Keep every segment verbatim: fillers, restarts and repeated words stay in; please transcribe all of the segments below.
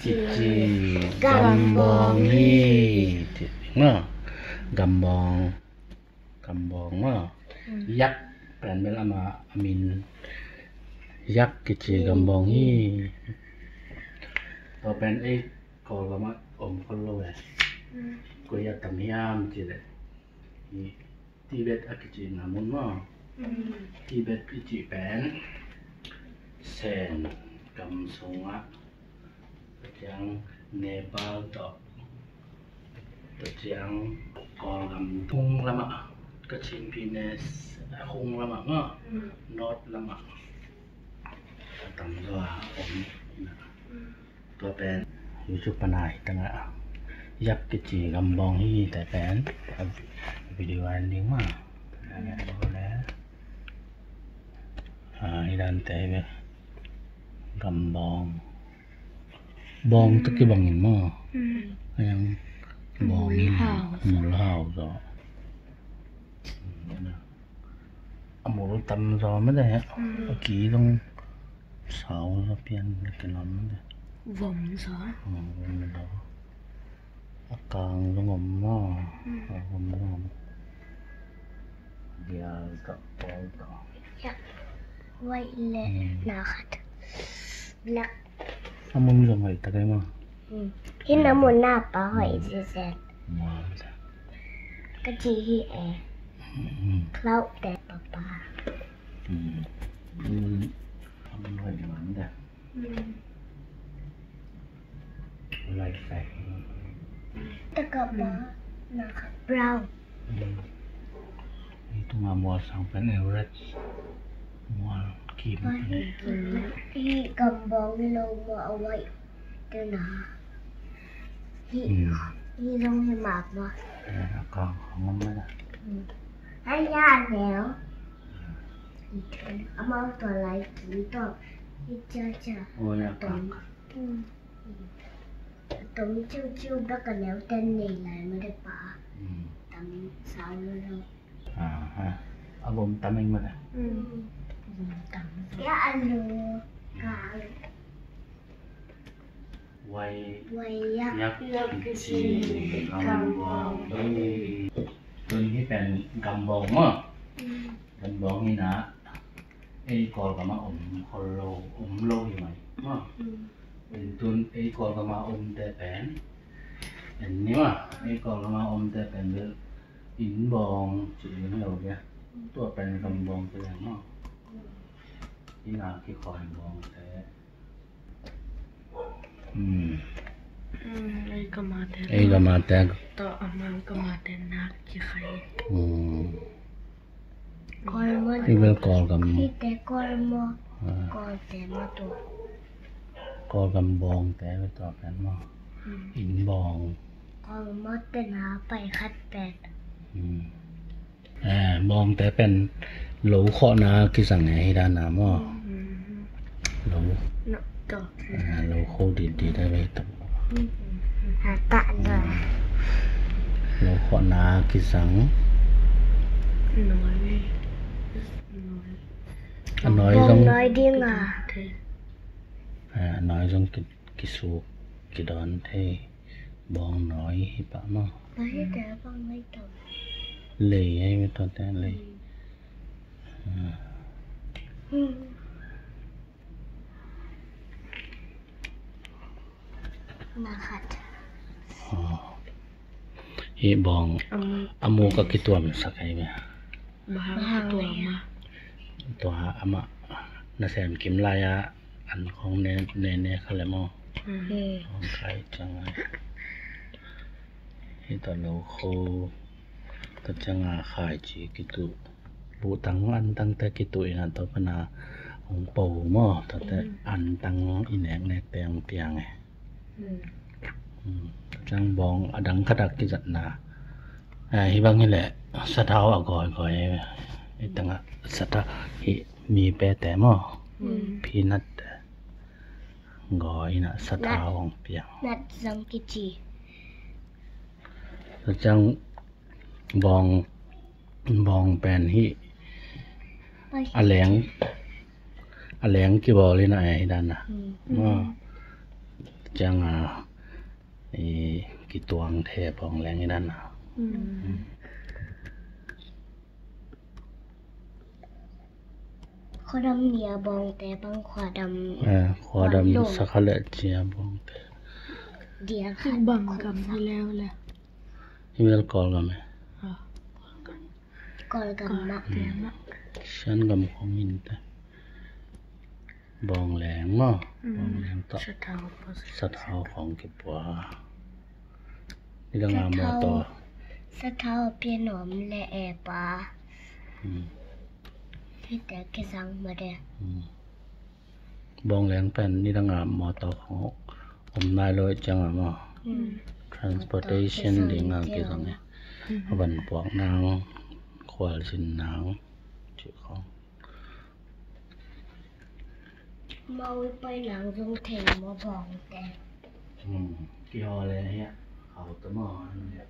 Kici gambawng hi. Ci maw? Gambawng. Gambawng maw? Yak pen bel ama a min. Yak kici gambawng hi. Tua pen ei Kawlgam ah om khol lo e. Koi a tam hiam cih leh, Tibet a kicihna mun maw? Tibet i cih pen Sen gam sungah, tua ciang Nepal tawh, tua ciang Kawlgam hung lamah, Kachin Pine hung lamah maw? North lamah a tam zaw a om. Tua pen YouTube pan a hi tangah Yak kici gambawng hi te pen a video a en ding maw? A hi dan te hi ve. Gambawng. Bawng tawh kibangin maw? A yang bawng hi. Mulhau zaw. A mul tam zaw mah de. A ki zong sau zaw pian a kilawm mah de. Vom zaw. Vom zaw. A kang zong om maw? A vom zong om. Bial tawh pawl tawh. White le na khat. Black. A mun zong hoih tak ei maw? Hih na mun na pa hoih sisen. Ka ci hi e. Cloud te papa. A mun hoih man da. Light fai. Taka pa na khat brown. Hih tunga mual sang pen Everest mual kim. Hih gambawng hi lo maw, a white te na. Hih zong hi mah maw. A kang khong om mah na. Hei ya neu. Amau tua lai kim tawh. Hih cia cia. Oi a kang. Tom ciuciu bek a neu ten nei lai mah de pa. Tam sau lo lo. Aha. A vom tam ing mah de. Vom tam. Ya a lu ka. Wai. Wai yak. Yak kici gambawng. Tun hih pen gambawng maw? Gambawng hi na. Ei Kawlgam ah om khol lo, om lo hi mai maw? Pen tun ei Kawlgam ah omte pen en ni maw? Ei Kawlgam ah omte pen bel inn bawng ci ding lo dia. Tua pen gam bawngte leng maw? Inn a kikhawi bawngte. Ei gam ate. Ei gam ate. Tawh amau gam ate na kikhai. Kawlmaw. Hih bel Kawlgam. Hihte Kawlmaw. Kawlte maw tua. Kawlgam bawngte bel tua pen maw? Inn bawng. Kawlmaw te na pai khat pen. Bawngte pen lo khawhna kisang e, hi dan a maw? Lo. Lo kho dit dit a ve tak. Lo khawhna kisang. A nawi zong. A nawi zong kisuk kidawn thei. Bawng nawi hi pah maw? Lei ahi mah tuate lei. Hih bawng a muk a kituamsak ahi mah. Tua amah nasem kim lai-a an khong ne ne kha le maw? Khong khai ciang a. Hih tawh lo kho. Tua ciang a khaici kituh. Buhtang antangte kituh in a tua pan a hong po maw? Tuate antang i neknekte hong piang e. Tua ciang bawng a dang khat a kizatna. Hih bang hi leh sathau a gawigawi. Hih tangah sathau hih mi pete maw? Peanut te. Gawi in a sathau hong piang. Nat zong kici. Tua ciang bawng, bawng pen hih a leng, a leng kibawl in a, eh, hi dan a. Maw. Ciang a, i, kituang the bawng leng i nan a. Mm. Khuadam nia bawngte bang khuadam. Eh, khuadam khuadam. Sakha le cia bawngte. Dia khat bang gam hi leu le. Hi mel Kawlgam e. Ah. Kawlgam mah. Kawlgam mah. Shan gam khong in te. Bawng leng maw. Mm. Bawng leng tawh. Sathau khong. Sathau khong kipua. Nidang a mawtaw. Sathau pianawm le epa. Hmm. Hite kizang mah de. Hmm. Bawng leng pen nidang a mawtaw khong om nai lo ciang a maw. Hmm. Transportation ding a kizang e. Hmm. A van puak nang, khual sin nang cih khong. Mawi pai nang zong thei maw bawngte. Hmm, kihaw le hiah, hau ta maw, hiah.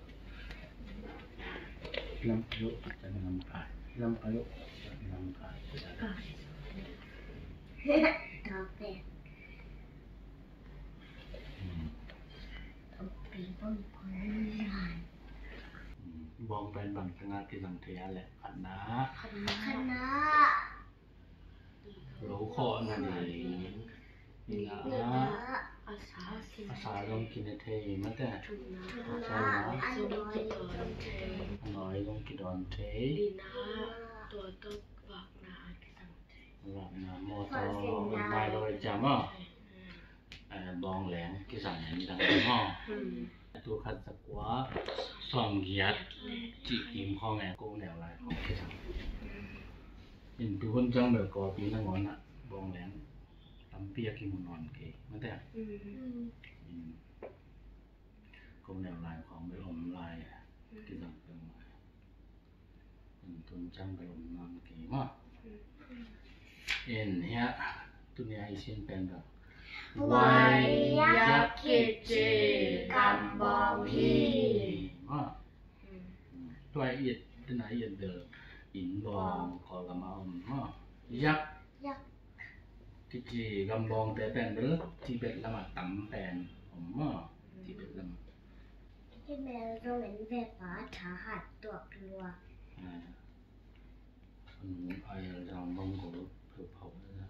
Lam payu, lam kai, lam payu, lam kai. Kai. Tawk te. Hmm. Tawk te bang koi lai. Hmm, bawng pen bang tanga kizang thei a le, khatna. Khatna. Khatna. Lo khawh nading. Nihna ah. A sa zong kine thei mate. Thumna ah. A nawi zong kidawn thei. Lina ah. Tua tawh vakna ah kizang thei. Vakna mawtaw om nai lo i ciam aw. Eh, bawng leng kizang nidang maw. Hmm. Tu khat za kua sawmgiat cih kim khawng e, ko neu lai khawng kizang. In tu hun ciang bel kawlpi nangawn ah bawng leng tampi a kimu nawn kei mate. Hmm. In ko neu lai khawng bel om lai, kizang peuhmah. Tun ciang bel om nawn kei maw. In hiah, tuni a i sin pen bel. Wai yak kici gam bawng hi. Maw. Tua i et, tuna i et bel inn bawng Kawlgam a om maw. Yak. Yak. Kici gam bawngte pen bel Tibet lamah tam pen om maw. Tibet lamah. Hi mel zong en ve pa, thahat tuak lua. Ah. An ai al zang bang ko pheu phau na.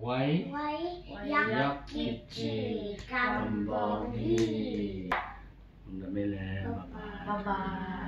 Wai. Wai yak kici gam bawng hi. Bye bye.